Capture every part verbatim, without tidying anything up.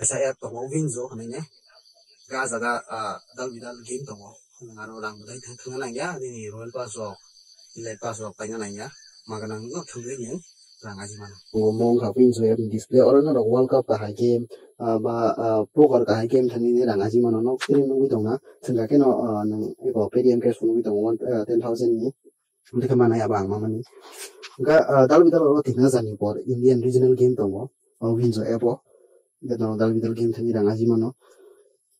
Kaisa app tongo, Winzo hinwi ne. Ga jaga, ah, dal bidal game tongo. Nwng aro rang budai thang thangna nangya, nini Royal Pass rok, Elite Pass rok paina nangya. Maganang no thangwi nwng rang aji mano. Omo wngkha Winzo app ni display. Oro norok World Cup kahai game, ah, ba, ah, poker kahai game thangwi rang aji mano. Nok screen nugwi tongna. Chwngkha khe no, ah, nwng eko Paytm Cash phunugwi tongo, one, ah, ten thousand ni. Hwnkhe manai abo ang mamani. Hwnkhe, ah, dal bidal oro tigna jani por Indian regional game tongo. O Winzo app o. Hwnkhe norok dal bidal game thangwi rang aji mano.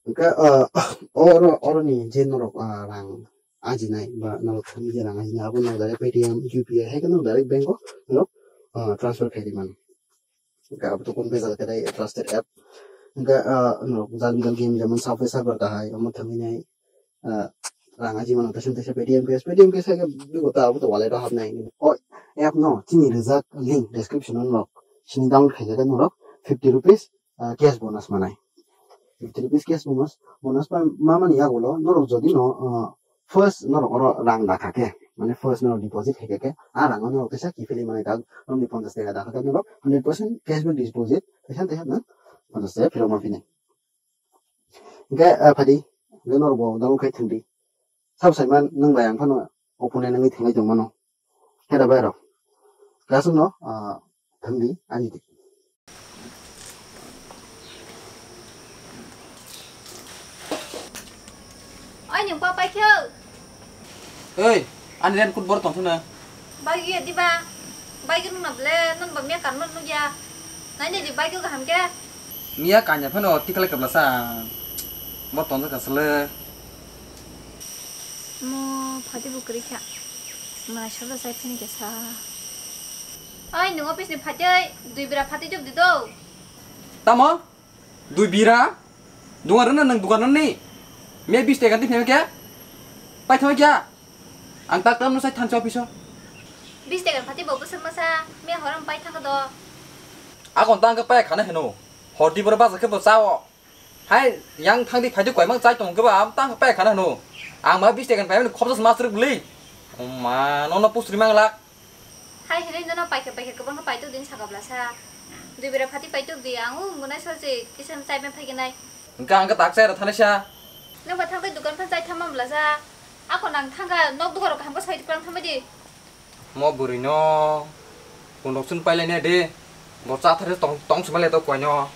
Hwnkhe, ah, oro, oroni je norok, ah, rang ajinai ba norok thangwi je rang ajinai abo norok direct Paytm, U P I, hai khe norok direct bank o norok, ah, transfer khairi mano. Hwnkhe abo to kunu bejal khe dai trusted app. Hwnkhe, ah, norok dal bidal game jemon Subway Surfer kahai omo thangwi nai. Ah, rang aji mano teisa teisa Paytm Cash, Paytm Cash hai khe bigo ta abo to wallet o habnai. O app no chini rijak link description o norok sini download khaijak norok fifty rupees, ah, cash bonus manai. Fifty rupees cash bonus, bonus pa mamani yagulo norok jodi no, ah, first norok oro rang dakha khe, mane first norok deposit hai khe, a rang o norok teisa kiphilwi manai ta, norok ni ponchash taka dakha khe norok hundred percent cashback deposit, teisa teisa no ponchash taka phirok ma phinai. Hingke, eh, phadi, hingke norok bo download khai thangdi. Sabo saiman nwng bai ang phano opponent wngwi thanglai tongmano. Hera bai rok. Kasungno, ah, thangdi, ani di. Oi, nwng pa paikhe? Oi, ani raincoat boro tongthokna. Bike ya diba? Bike rwngna ble, nwn ba miya kanma nukya. Naina di bike kaham khe. Miya kanya phano tiklai kabla sa. Bo tonjak asle. Mo phati bo kwrwi kha. Mwnai sabla sai phini khe sa. Oi, nwng office ni phatwi dui bera phatwi jok di do. Tamo? Dui bira? Dunga rwna nwng dukan rwni? Me bis taka twi phema khe? Paithama khe? Ang tak tamno sai thansa office o. Bis taka phatwi bo bwswk masa, me hor ang pai thangkha do. Akon tang khe pai khana heno. Hordi boro bajar khe bo chao. Hai, yang thangdi phaidi koimang chai tong khe ba, am tang khe pai khana heno. Ang ma bis taka paimani khobsa mas rwk bwlwi. Ma, nono pusri manglak. Hai hinwi nono paikha paikha kwbangkha paitok din saka blasa. Dui bera phatwi paitok di, ang o mwnai sosi kisa chaibai phaikinai. Hwnkha ang khe tak chai rw thanai sa. Nwng ba thangbai dukan phan chai thamma blasa. Ako nang thangkha nok dukan rok kaham khe soi twplang thambai di. Mo bwrwi no. Kundok chun pailai ne de. Bo cha thare tong, tong sima le to koi no.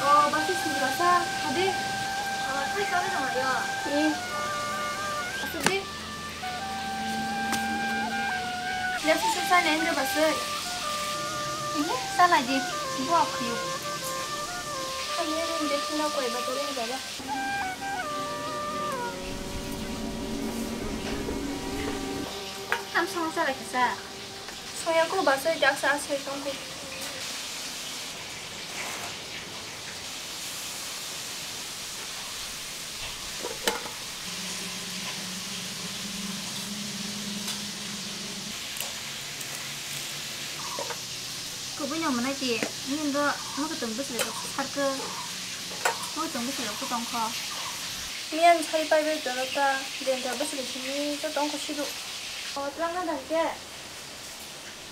Oh, basi sini basa, hadi. Oh, thai kami nama dia. Ni. Asuk di. Lesi susah ni Indra basai. Ini salah di. Buat kuyuk. Kami ni dia kena kue batu ni baba. Tam sama salah kisah. Soya ko basai jaksa asai tongko. Kubui no mwnai ti, nini do mwkhwtwng bwswk sarkhe, mwkhwtwng bwswk rok tongkho. Miyan sai pai bai dorota, denta bwswk simi to tongkho sidu. O twlangna dangke.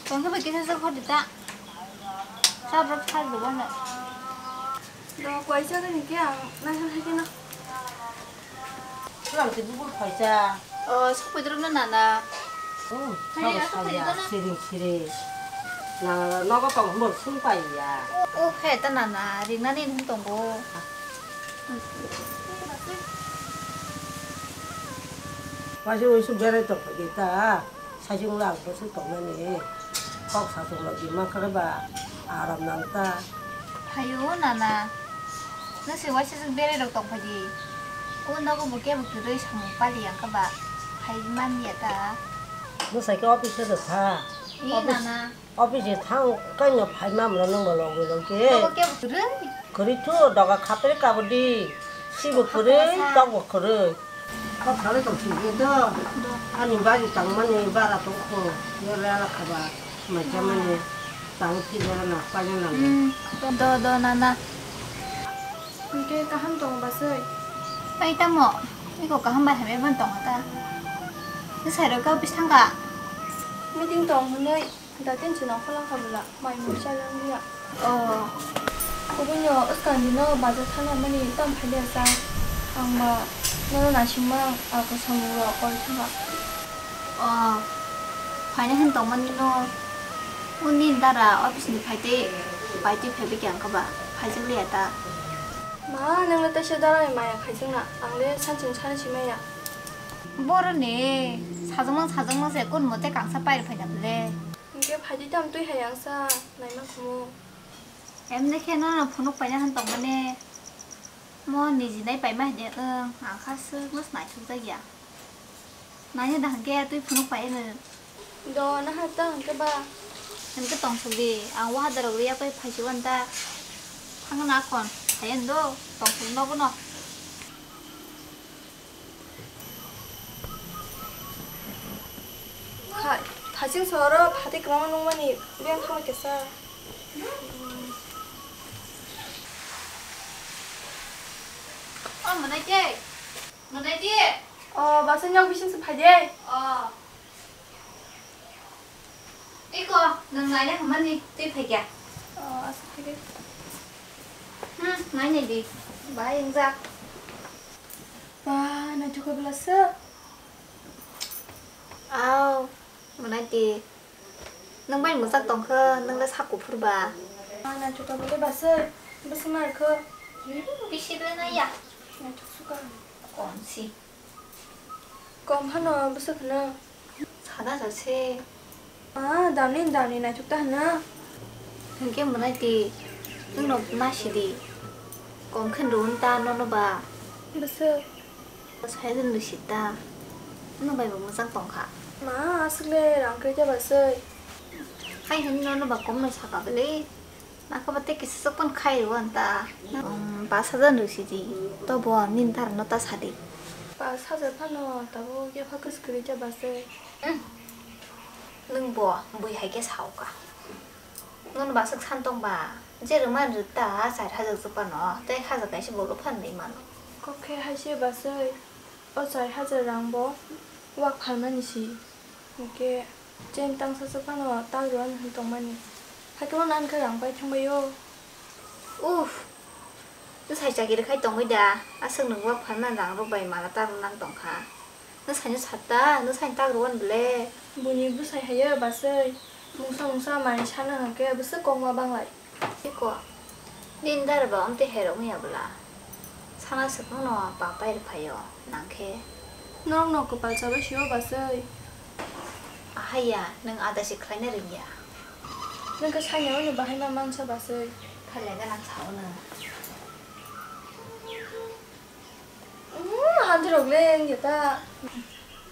Tongkhe bai kisa se khordi ta. Sa bro thar do bana. Do koisa gani ke ang na sa hai kena. Sula ke bubur koisa. O, sok pedro na nana. Oh, hai, sok aku saya pedro na. Siring siring. Na nogo tong mo sung pai ya. Oh, he ta nana, ringnani nung tongo. Waisa waisa berai tong pai ta. Saichung lang bwswk tongnani kok sachung rok di mankha khe ba aram nang ta. Hayo nana, nwng se waisa swk berai rok tong phai di. O nogo bo kebo kwrwi samung pali yang khe ba phai man ya ta. Bwsai khe office o tha. Ni nana. Office thang kaino phai mamra nang ba logwi logwi. Nogo kebo kwrwi. Kwrwi thu doga khatri kabudi. Sibo kwrwi, tokbo kwrwi. Kok salai tong sini do. Ani bari tangmani bara tongkho, yore ala khaba, maichamani, tang si yore na, paina nango. Hmm, do, do, nana. Hingke kaham tongo basoi? Pai tamo, iko kaham bai hamya ban tongo ta. Ni sairo ka office thangka? Meeting tong hwnwi. Da tin chwng nongkhor langkha bwla, mai mui chajak wngya. Oh. Kubui no swkang dino bazar thana mani tam phai de sa. Ang ba nono naisingma ang, ah, kwcham rok koi thangkha. Oh. Phaina hin tongmani no. Uni dara office ni phaitwi, phaitwi phaibai khe ang khe ba phaijak liya ta. Ma, nang le taisa dara ni maya khaijakna. Ang le sanchung sana si maya. Boro ni sajakma sajakma se kun mote kangsa pair phaina bwle. Hingke phaidi tam twi hai ang sa naima khumu. Emne khe nono phunuk paina han tongmani. Mo niji nai paima hide wng, ang kha swk mas naithok jak ya. Naina da hingke twi phunuk pai wng. Do na ha ta hingke ba. Hingke tongsok di, ang waha darok riya koi phaisi wan ta. Ang na kon, hai wng do, tongsok no bono. Hai, thaching sohoro phatwi kwbangma nungmani biyang thangma kisa. O mwnai tei, mwnai di. O basa nyok bising se phai de. O. Iko, nwng naina hwnmani twi phaikha. O, aswk phai de. Hmm, naina di. Bahai wngjak. Ba, naithok khe bwla swk. Au, mwnai di. Nwng bai mwchak tongkha, nwng le sak kuphur ba. Ba, naithok khe bwla basai. Bwswk narwkha. Bisi le naiya. Naithok suka. Kom si. Kom phano bwswk hwno? Sada sa se. Ah, damni damni naithok ta hwno. Hwnkhe mwnai di, nwngno ma sidi. Kom khe rwun ta nono ba. Bwswk? Sai rwng rwsi ta. Nwng bai bo mwchang tongkha. Ma, aswk le rang kwrwi ta ba swi. Hai hwnwi nono ba komno saka bwle. Nangkhe bo tei kisa chukphano khai rw ta. Um, pas hajar rw sidi. Tobo nini dara no ta sadi. Pas hajar phano tabuk yapha kwswk kwrwi ta basai. Hmm. Nwng bo bui hai khe sao ka. Nono baswk san tong ba. Je rwmani rw ta char hajar chukphano. Tei hajar kaisa bo rw phano nai mano. Kok khe hai se basai. O char hajar rang bo wak phalmani si. Hwnkhe chain tangsa se phano tak rwani hwn tongmani. Hakhe bono ani khe rang pai thangbai o. Uff, bwsai chakiri khai tongwi da? Aswk nwng wak phalmani rang rw bai mala tak rw nang tongkha. Nwsaino satta, nwsaino tak rwani bwle. Buini bwsai hai o basai. Mungsa mungsa manwi sana hwnkhe bwswk kokma banglai. Iko, nini dara ba omtwi hai rok wngya bwla? Sana swkangno pa pai rwphaio, nangkhe. Norokno kwpal chabai sio basai. Ahaiya, nwng ada se khlaina rwngya. Nwng khe saina hwnwi bahai ma mansa basai. Phailai gana sao nwng. Umm, hanti rok le wngya ta.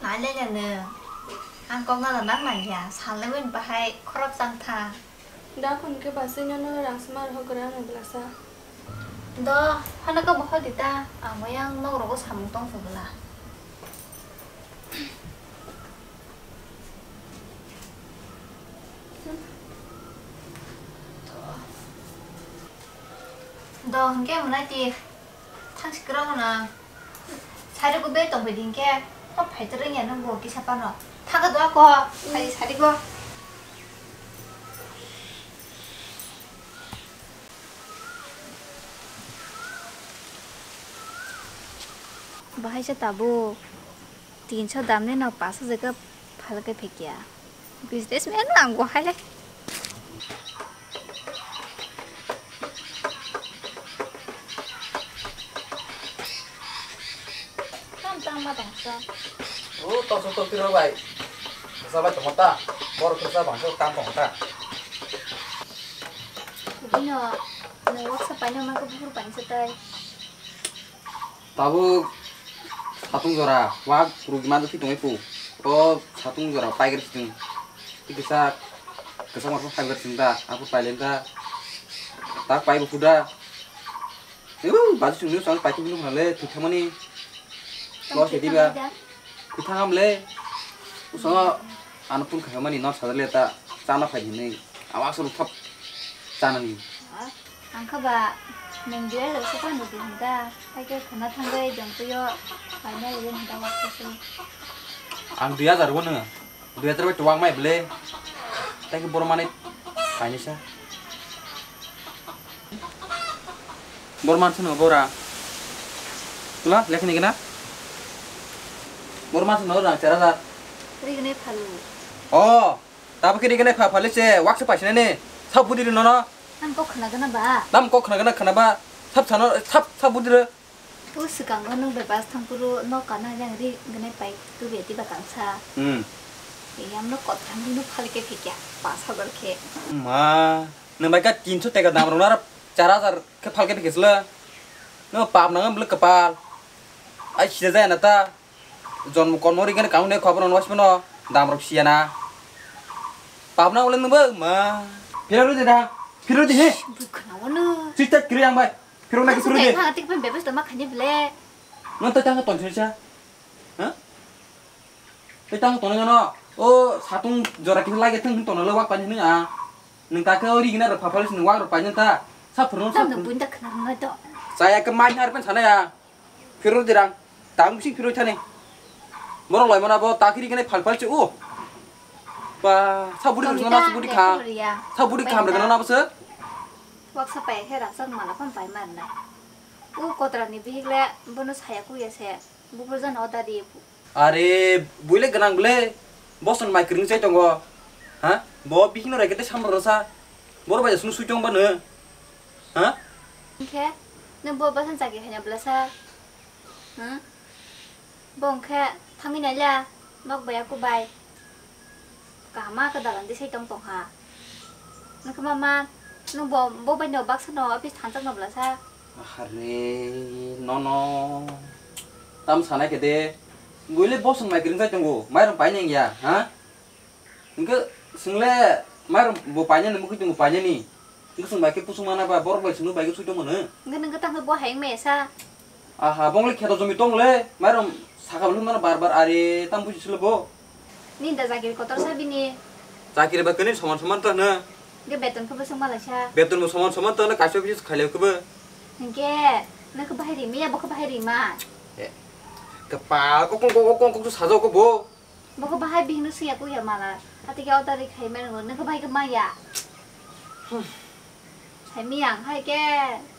Nailai nang nw. Ang kok nana nang nangya. Salnai bai bahai khorok chang tha. Da khun khe basai nono rang sima rok gra nang glasa. Do, hana kok bohor di ta. Ang yang nok rogo samung tong phagla. Do, hwnkhe mwnai ti. Thangsi kwrwngno nang. Sari bo be tongbai di hinkhe. Hop, phai twrwng ya nang bo kisa phano. Thaka do ako. Phai sari go. Bahai se tabuk. Tinso damni no pas hajar khe phalkhe phikya. Businessman ang bo hai. Tam tang ma tong sa. O toso to tiro bai. Sa bai tong ta. Bor khursa bangso tam tong ta. Bino no waksa paina ma ko bukur painsa tai. Tabuk satung jora wak rukma dukhi tongwi pu. O satung jora paigar situng. Tikisa kisa masa paigar sinta, aku pailenta. Tak pai bukuda. Ibu baju sungni sang pai tu minum hale, thik thamani. Lo sedi ba. Thik thamle. Uso ano phone khaimani no sajale ta chana phai hinwi. Awa suru thap chana ni. Ang kha ba neng dia lo sa pano di hinda. Pai ke khana thangbai jong tuyo. Pai na le hinda wa sa. Ang dui hajar go nang. Dui hajar bai tuwang mai ble. Tai ke boro mane pai ni sa. Bor man sano bora. Tula, lekha ni gana. Bor man sano rang char hajar. Ri gane phalu. Oh, tabo kiri gane pha phali se, wak se paisina ne. Sab budi ri nono. Nam kok khana gana ba. Nam kok khana gana khana ba. Sab sano, sab, sab budi ri. O swkango nwng bai bus thangphuru nok kana yang ri gwnai pai tubiyati ba kangsa. Hmm. Eyang no kothamni no phal khe phikya, pas habar khe. Ma, nwng bai ka tinso teka dam rwna char hajar khe phal khe phikya sle. No pap nang bwle kwpal. Ai sida jaya na ta. Jonmo konmo ri gwnai kaung ne khobor no wasmano dam rok siya na. Pap nang bwle nwng bo ma. Phiro de da. Phiro de he. Bwkhana wono. Chita kiri yang bai. Phirok nai phirok de. Thang tik pen bebes toma khani ble. No ta tang ton sa. Ha? Ta tang ton no. O satung jora kisa lagi thang ton lo wak pani nang a. Nang ta ko ri gina ro phapal sin wak ro pani ta. Sa phirok sa. Tam no bunda khna no to. Saya ke mai har pen sana ya. Phirok dirang. Tang bising phirok thani. Borok lai mana bo ta kiri gane phal phal chu. Ba sa budi kham na sa budi kham. Sa budi kham rega na bo se. Waksa pai khe rasa mala pham pai mar nai. U kotra ni bihik le bono saya ku ya se. Bubur jan oda di. Are buile ganang ble. Boson mai kring chai tongo. Ha? Bo bihik no reke te samro sa. Boro bai sunu sui tong ba no. Ha? Khe no bo basan chagi hanya bla sa. Hmm? Bo hwnkhe thangwi naila, nok bai aku bai. Kaham ma kwdal ang di sai tong tong ha. Nwng khe mama, nwng bo, bo bai no baksa no office thansak no bwla sa. Ahare, nono. Tam sanai khe de. Buile boson mai kring sai tongo, mairum pai nang ya, ha? Hwnkhe chwngle mairum bo painani, mukhuitwng bo painani. Hwnkhe chwng bai khe kusung mana ba, borok bai chwngno bai khe sui tongmano. Hwnkhe nwng tamo bo hayung maya sa? Aha, bongli kheto jomi tongle, mairum saka bwlwng mano bar bar, are tam buji silo bo. Nini da chakiri kotor sa bini? Chakiri bai khe nini soman soman to hwno. Hwnkhe beton khe bwswk malaisa? Beton bo soman soman to hwno, kaisa office khailai khe bo. Hwnkhe nwng khe bahai rimaya, bo khe bahai rima? Eh, kwpal kokong kokong kokong sajao khe bo. Bo khe bahai bihikno swiya kuya mala. Hati khe order ri khai mano, nokhe bahai khe maya. Hmm. Hai miyang hai khe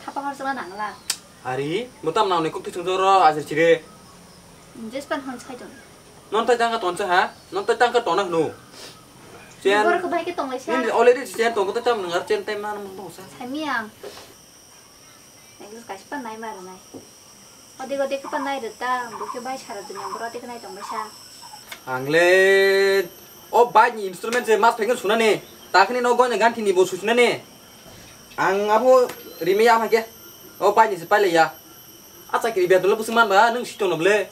thapa hor sala nangla. Ari, bo tam nang ni kok thung joro ajir chire. Jespan hon sai tong. Non tai tangka tonse ha? Non tai tangka tona hnu. Chen. Bor khe bahai khe tong lai sa. Nini already chen tong ko tam nang ar chen tai man mo sa. Hai miyang. Necklace kaisa pa nai ma rwnai. Ode ode khe pa nai rwta, bo khe bai sara dunya boro ode khe nai tong bai sa. Ang le o bike ni instrument se mas phai khe sunani, takhini no gonya ganthi ni bo susunani. Ang abo rimi ya phai khe. O bike ni se pai le ya. A chakri bia dolo bwswk man ba, nwng si tong no ble.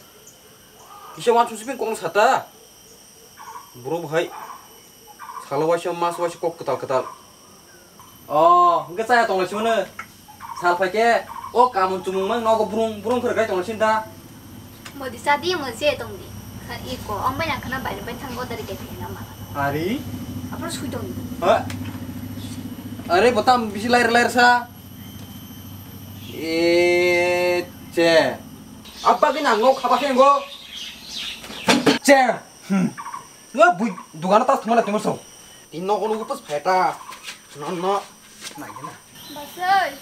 Kisa wansuk siping kok sata. Bro bahai. Salo waisa mas waisa kok kwtal kwtal. O, hwnkhe chaya tonglaisimono. Sal phaikhe o kamun chumung mang nogo brung brung phwrwk gai tonglaisini da. Modi chadi mo je tongdi. Kha iko ong bai nang khana bai bai thango dari ke phina ma. Ari? Apro sui tongdi. Ha? Are botam bisi lair lair sa. E che. Abba gini ang nok khaba khe ngo. Che. Hmm. Ngo bui dugano tas thumana tengor so. Tin nok ono pas pheta. No no. Nai na. Basai.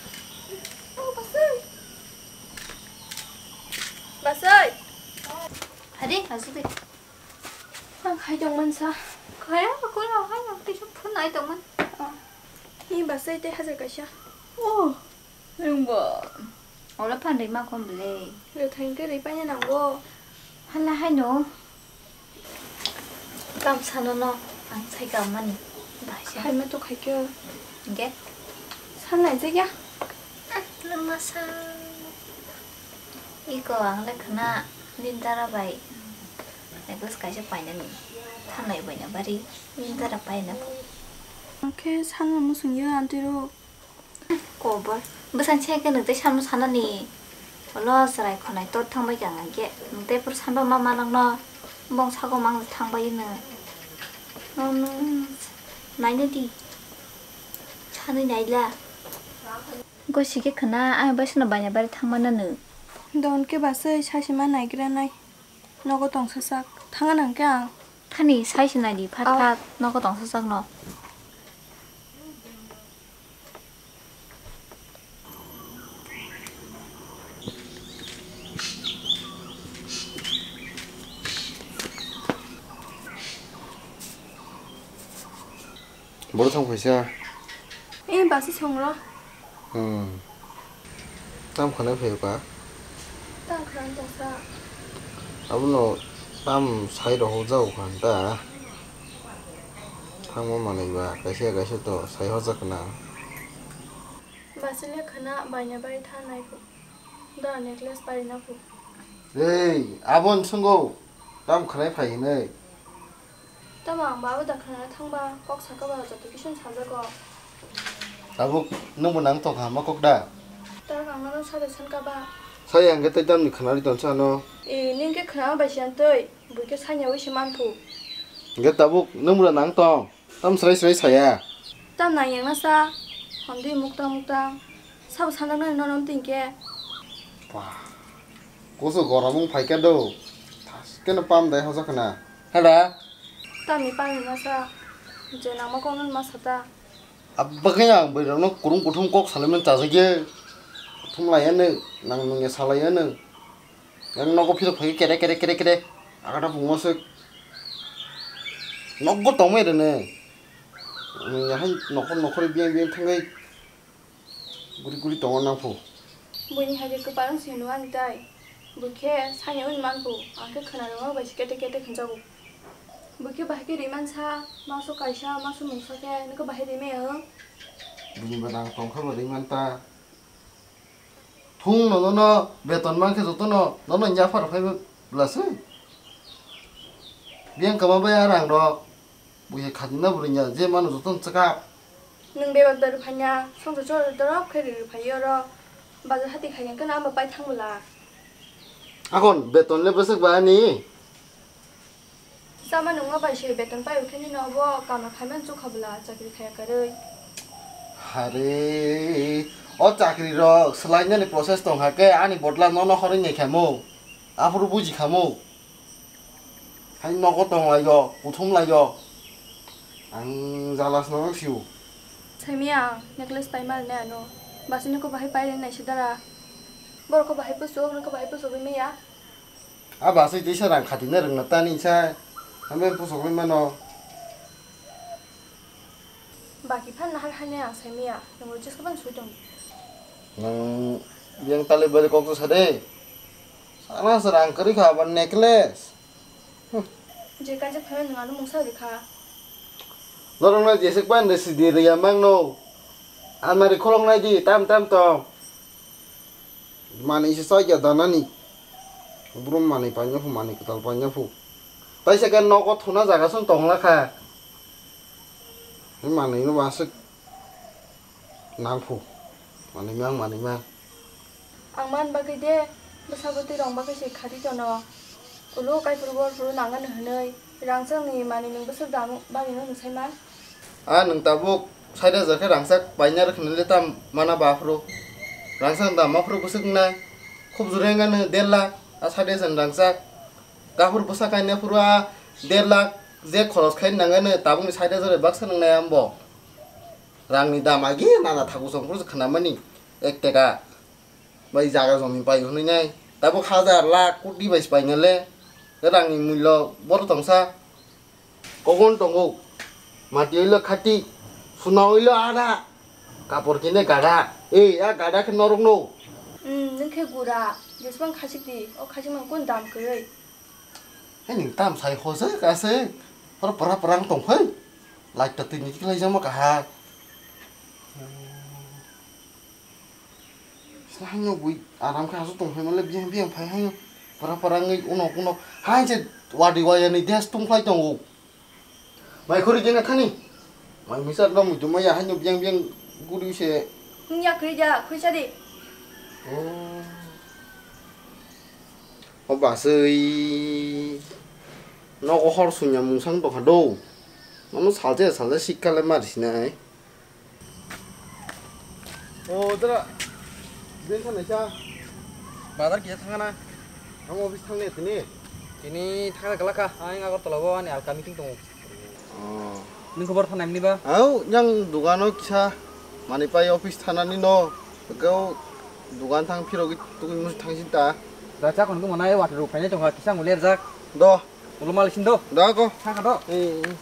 Oh, basai. Basai. Hadi, masuk deh. Ang hai tongman sa. Kaya aku lah hai yang tisu pun hai tongman. Oh. Ni basai tei hajar kaisa. Oh. Nwng bo. Olo phan rima kom ble. Rwthai hwnkhe rwi paina nango. Hala haino. Kam sano no ang sai kam mani. Bahai sa. Khaima to khaikhe. Hwnkhe? San lai jakya. Nwng ma sa. Iko ang le khna nini dara bai. Necklace kaisa painani. Thanai baina bari nini dara paina. Ang khe sanma musungya aunty rok. Kobor. Bwsang se khe nwng tei sanma sanani. Olo chwrai khonai tot thangbai kha ang khe. Nwng tei phuru sanba ma ma nangno. Bong sago mang thang bai no. Nono naina di. Sanwi naila. Gosi khe khna, ang bai sano baina bari thang mana no. Don ke basai sasi ma naigra nai. Nogo tongsa sak. Thanga nang khe ang. Thani sai se nai di phat Aw. Phat nogo tongsa sak no. Boro thang phaisa. Eh, basi songro. Hmm. Tam khwnai phaio ka? Tam khwnai tongsa. Abono tam sai rohorjak kha ta. Thangma manwi ba kaisa kaisa to sai horjak khna. Basile khna baina bai thanai phu. Da necklace bai na phu. Ei, abon sungo. Tam khwnai phai hinwi. Tamo ang babo da khwnana thangba kok saka ba joto kisa sajago. Tabuk nwngbo nang tongkha hama kok da? Tabuk ang nono sade sankha ba. Sai ang khe tei tamni khwnari tongsa ano. E, nwng khe khwnama bai siyan twi, bui khe sanya wi se manthu. Hingkhe tabuk nwngbo nang tong, tam srai srai saya. Tam nang yang na sa, hondwi muktang muktang, sabo sanjaknani nono twi hingkhe. Wah, kusu gorom wng phaikha do, thaskeno pam dai hojakna. Hada. Tamni pamni masa, je nangma kokno masa ta. Abagwi ang bwrwirokno kwrwng kuthum kok salaimani chajakya. Kuthum laiya nwng, nang nungya salaiya nwng. Yang nogo philok phai kere kere kere kere. Agata phungo se. Nogo tongmai rene. Nwng yahai nokhor nokhor biyang biyang thangwi. Guri guri tongo nang phu. Buini hai khe kwpal wng sini ani tai. Bui khe sanya wng man phu. Ang khe khwna rwma bai se kete kete khwnjago. Bui khe bahai khe ri man sa, maso kaisa, maso mungsa khe, nokho bahai ri maya wng. Buini ba nang tong kha bo ri man ta. Thung no nono beton man khe joto no, nono yapha rok phai bwla se. Biyang kwma bai a rang rok. Buya khajna bwrwngya je mano jotono chwkap. Nwng bebak da rwphaiya, songsa chwra dorop khe rwphaiya oro. Bazar hati khaina khe nang bai thang bwla. Akon beton le bwswk ba ani? Chama nungma bai se beton pai khe nini obo kamra khaimani chukha bwla chakri khaya karwi. Hare, o chakri rok swlainani process tong kha khe ani bodla nono horwi nai khamu. Aphuru buji khamu. Hai nogo tong lai o, kuthum lai o. Ang jala swnamang sio. Saimia ang necklace pai mal ne ano. Basi nokho bahai pai nai se dara. Borok kho bahai pusuk, nokho bahai pusuk wi maya. A basi tisa rang khati na rwngna tani sa. Hambe pusuk wi mano. Baki phan nahar haine ang saimia, nwng rwchis kaban sui tong. Nwng biyang tale bari kok sa de. Sana se rang kwrwi kha ba necklace. Hm. Je kaisa phai nwng ano mungsa rikha. Norok no jesik pan de sidi riya mang no. Almari kholok nai di tam tam tong. Manwi se choi ya danani. Brum manwi paina phu, manwi kwtal paina phu. Taisa khe nogo thuna jaga song tongla kha. Manwi no aswk nang phu. Manwi mang, manwi mang. Ang man bagwi de, bwsa bwtwi rong bagwi se khati tono. Ulo kaiphuru borphuru nangani hwnwi, rangchakni manwi nwng bwswk dam bagwi no nwng sai man? A nwng tabuk sait hajar khe rangchak paina rwkhnai le tam mana ba phuru. Rangchak dam ma phuru bwswk wngnai? Khub jora wngkha nwng der lakh, a sait hajar ni rangchak. Gaphuru bwsa kaina phuru a der lakh je khoros khai nangani tabukni sait hajar bai baksa nwngnai ambo. Rangni dam agi nana thaku song phuru khwnamani ek teka. Bai jaga jomi pai hwnwi nai. Tabuk hajar lakh koti bai se paina le. Rangni mullo boro tongsa. Kokon tongo. Mati oilo khati. Suna oilo ada. Kapor kine gada. Ei, a gada khe norok no. Hmm, nwng khe gura. Jeswng khasik di. O khasik mang kun dam kwrwi. Hai nwng tam sai hosa kase. Hor pora pora tong phai. Light ta twi ni khlai jama kaha. Sa haino bui aram khe aswk tong phai male biyang biyang phai haino para para wngwi unok unok hai se wadi waya ni des tong phai tongo. Mai khori jena thani. Mai misa no muitu maya haino biyang biyang guri se. Wngya khri ja khri sadi. Oh. O baswi. Nogo hor sunya mungsang tongkha do. Nono salje salje sikka le mari sinai. O dara. Bin sanai sa. Bazar kisa thangana. Ang office thangne tini. Tini thangna galaka. Ang Agartala bo ani alka meeting tongo. Oh. Nung khobor thanai mani ba? Au, yang dugano kisa mani pai office thanani no. Gau dugan thang phirogwi tugui musi thangsin ta. Da cha kon gumana e water rok phainai tongkha kisa ngule rjak. Do. Ulo malik sin do. Da ko. Thang kha do. Hmm.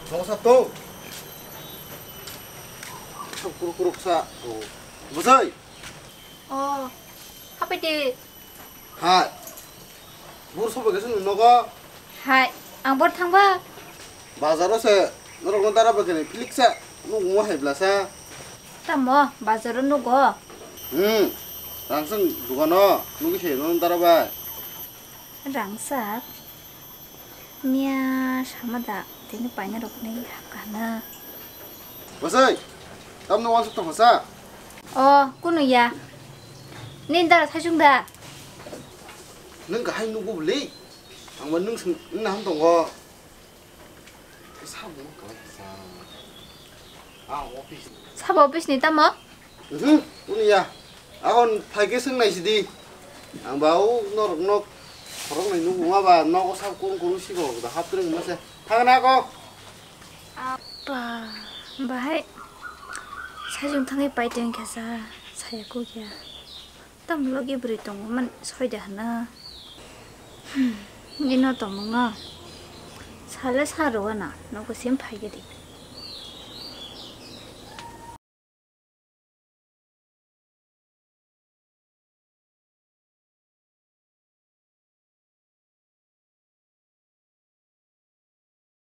Noksa to. Kuruk kuruk sa. Oh. Bosai. Oh. Hapai de. Hai. Bur sobo khe swnwi nogo. Hai, ang bor thangba. Bazaro se norokno dara bagani philiksa nugo hai blasa. Tamo, bazaro nugo. Hmm. Rangsang dugano nugi se no dara bai. Rangsa. Miya sama da tini paina rok ni hakana. Bosai, tamno wansuk tong sa? O, kunu ya. Ni dara thaichung da? Nung kahai nugo beli. Ang ba nung sing nung naham tongo. Sabo kalai sa. Ah, office. Sabo office ni tamo? Mhm, uni ya. Akon phaikhe swngnai sidi. Ang ba o norok nok khorok nai nuk wngma ba nogo sab kurung kurung sigo da hap twrwng ma se. Thang na ko. Apa bahai sajung thangwi pai teng khe sa saya kuk ya. Tam logi bwrwi tongo man soida hana. Hmm, ino tongmung no. Sale sa rwgana nogo sim phaikhe di.